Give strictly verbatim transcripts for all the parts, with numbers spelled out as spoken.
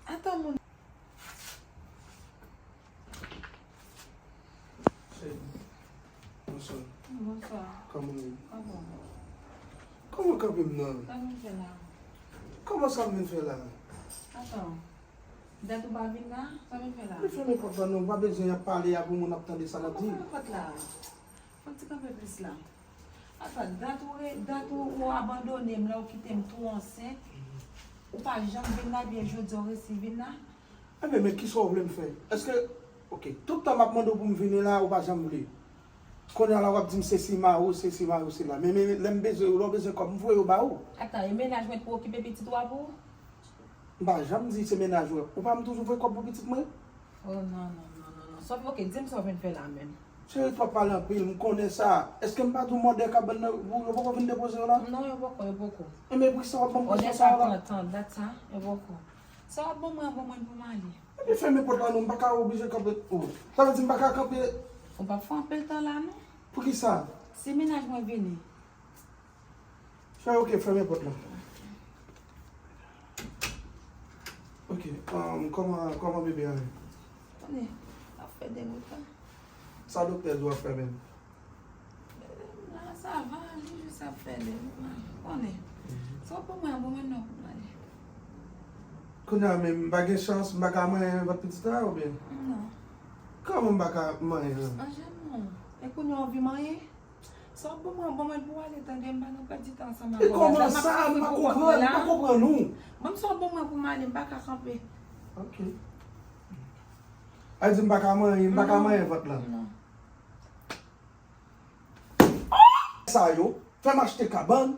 Atann, moun. Cheri, bonswa. Bonswa. Kòman w ye? Kòman? Kòman kanpe m nan? Sa m vin fè la? Kòman sa m vin fè la? Atann. Dat ou pa vin la? Sa m vin fè la? Men fèmen pòt la non, m pa bezwen y ap pale a pou moun ap tande sa n ap di. Fèmen pòt la. Fò w ti kanpe plis la. Atann, dat ou re-, dat ou, ou abandone m lè ou kite m tou ansent. Ou pa janm vin la, byen jodi a ou resi vin la. Enben, men kisa w vle m fè? Èske, oke, tout tan m ap mande w pou m vini la, ou pa janm vle. Kounye a la, w ap di m se si mari w, se si mari w, se la. Men, men lè m bezwen yo, lè w bezwen kòb, m voye yo ba ou. Atann, e mennaj mwen t pou okipe pitit ou a pou ou? M pa janm di se mennaj ou. Ou pa m toujou voye kòb pou pitit mwen? Oh, non, non, non, non, non. Sa w, oke, di m sa w vin fè la menm. Cheri, twò pale anpil, m konnen sa. Èske m pa di w mòdè kabann nan, yo poko vin depoze yo la? Non, yo poko, yo poko. Enben, poukisa w ap ban m presyon sa a la? Mòdè sa pran tan, dat sa, yo poko. Sa w ap ban mwen an, ban mwen pou m ale. Epi fèmen pòt la non, m pa ka oblije kanpe. Oh, sa vle di m pa ka kanpe. Ou p ap fè anpil tan la non. Poukisa? Si mennaj mwen vini. Fè oke, fèmen pòt la. Oke, um, kòman, kòman bebe a ye? Konnen, ap fè degoutan. Sa doktè di w ap fè menm? Bebe m la, sa va, li jis ap fè degoutan. Konnen, sa w ban mwen an, ban mwen non pou m ale. Kounye a menm, m pa gen chans, m pa ka manyen vant pitit la, oubyen? Non. Kòman m pa ka manyen l? An jèn non. E kounye a w anvi manyen? Sa w ban mwen, ban mwen pou w ale, tande, m pa nan pèdi tan ansanm avè w. E kòman sa? M pa konprann, m pa konprann ou. Ban m sa w ban mwen pou m ale, m pa ka kanpe. Oke. A di m pa ka manyen, m pa ka manyen vant lan. Non. Sa yo, fè m achte kabann,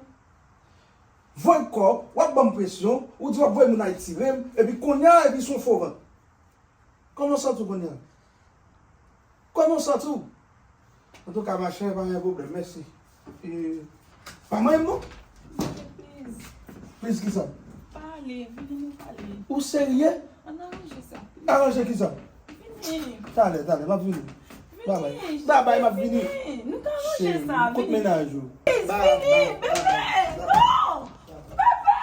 voye kòb, w ap ban m presyon, ou di w ap voye moun Ayiti rele m, epi kounye a, epi se yon fo vant. Kòman w santi w kounye a? Kòman w santi w? Antouka, ma chère, pa gen pwoblèm, mèsi. E, pa manyen m non? Please. Please kisa? Pale, vini nou pale. Ou serye? Ann aranje sa, please. Aranje kisa? Vini. Talè, talè, m ap vini. Babay. Babay, m ap vini. Vini. Nou ka aranje sa, vini. Cheri, kote mennaj ou? Please, vini, bebe! Non! Bebe!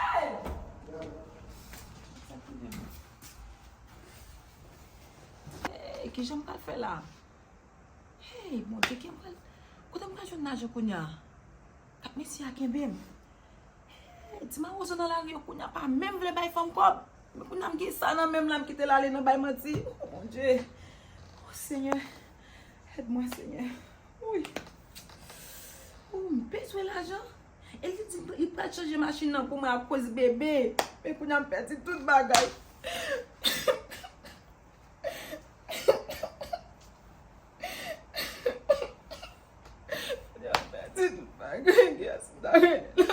Hey, kijan m pral fè la? Hey, Bondye, ki m pral, kote m pral jwenn lajan kounye a? Kat mesye a kenbe m. Hey, ti mawozo nan lari yo kounye a pa menm vle bay fanm kòb. Men kounye a m gen sa nan men m la, m kite l ale nan bay manti. Oh, Bondye. Oh, Senyè. Èd mwen, Senyè. Wi. Oh, m bezwen lajan. E li di li pral chanje machin nan pou mwen akoz bebe. Men kounye a m pèdi tout bagay. Kounye a m pèdi tout bagay. Kiyès m ta rele la?